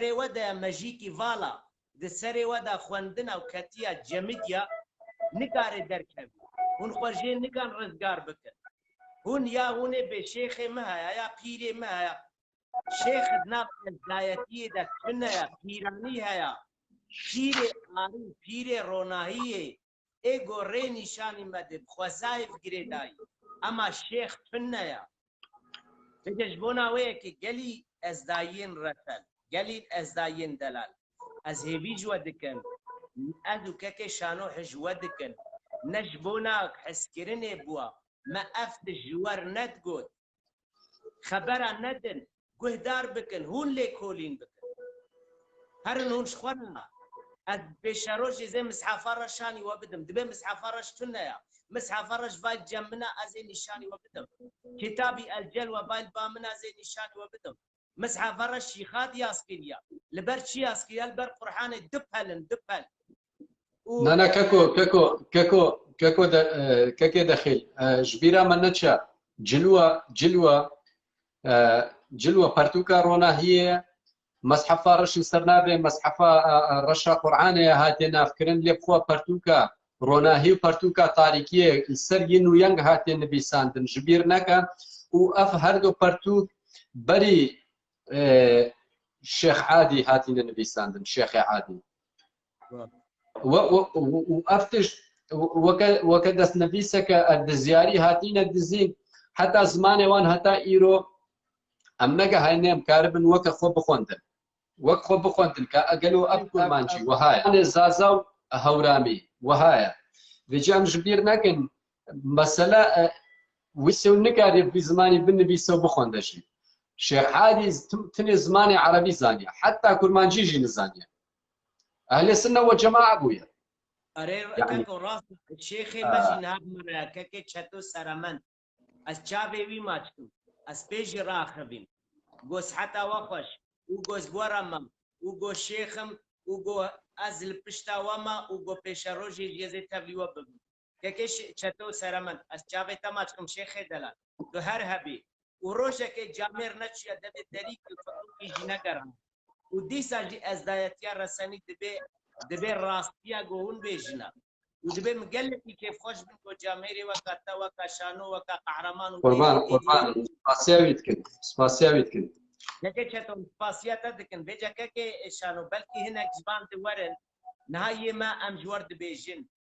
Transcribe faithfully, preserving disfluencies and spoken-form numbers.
serê we de ye mejîkî vala, di serê we de xwendina û ketiya cemidya, nikare derkevî. Hûn xwe jê nikan rizgar bikin. Hûn ya hûnê bê şêxê min heye, ya pîrê min heye. Şêx di nav ezdayetiyê de tune ye, pîranî heye. Pîrê arî, pîrê ronahiyê, ê go rê nîşanî me de, bi xwezayê bi girêdayî. Ema şêx tune ye. Vêce ji bona wê yekê gelî ezdayiyên retel, gelî ezdayiyên delal. Ez hêvî ji we dikim, ez û kekê Şano hêvî ji we dikin. Ne ji bona hezkirinê bûa, me ev tişt ji we re nedigot. Xebera nedin, guhdar bikin, hûn lêkolîn bikin. Herin hûn ji xwe re. Ez pêşerojê zê mishefa reşanî we bidim. Dibê mishefa reş tune ya. Mishefa reş vay cem min a, ez ê nîşanî we bidim. Kitabî El Celwe vay li ba min a, ez ê nîşanî we bidim. Mishefa reş şîxa diyas kiriya. Li ber çi yas kiriya? Li ber Qur'anê du pel in, du pel. Û, Na, na, e, keko, keko, keko, keko de, e, kekê Dexîl, e, ji bîra me neçe. Cilwa, cilwa, e, cilwa pertûka ronahiyê, meshefa reş li ser navê, meshefa, e, e, reşa Qur'anê hatiye navkirin, lê bi xwe pertûka ronahî û pertûka tarîkiyê li ser yin û yeng hatiye nivîsandin, ji bîr neke. Û ev her du pertûk berî, e, Şêx Adî hatine nivîsandin, Şêxê Adî. Wa. We, we, û, û ev tişt, weke, weke destnivîseke, e, dizyarî hatîne dizîn, heta zimanê wan heta îro em negehayne em karibin weke xwe bixwendin. Wek xwe bixwendin ka gelo ev kurmancî wiha ye. Zimanê Zaza û Hewramî wiha ye. Vêca em ji bîr nekin, mesela, e, wî sew nikariye vî zimanî binivîse û bixwende jî. Şêx Adî tim-, tinê zimanê erebî zaniye. Heta kurmancî jî nizaniye. Ehlê Sinne we Cemae bûye. Erê, Yani, keko rast, şêxê me jî niha bi min re, kekê Çeto Seremend. Ez çavê wî maç kim. Ez pê jî raxivîm. Go siheta we xweş. Û go ez we re me. Û go şêxim. Û go ez li pişta we me. Û go pêşerojê jî ez ê tevlî we bibim. Kekê Ş-, Çeto Seremend. Ez çavê te maç kim şêxê delal. Tu her hebî. Û rojekê camêr neçûye devê derî ku fiqûkî jî negerand. Û dîsa jî ezdayetiya resenî dibê, dibê rastiya ku hûn bêjine. Û dibê min gelekî kêfxweş bin ku camêrê weka te, weka Şano, weka Qehreman û Qurban, Qurban, spasiya wî dikin, spasiya wî dikin. Kekê Çeto, spasiya te dikin. Vêca kekê Şano, belkî hinek ji van di werin, niha yê me em ji we re dibêjin.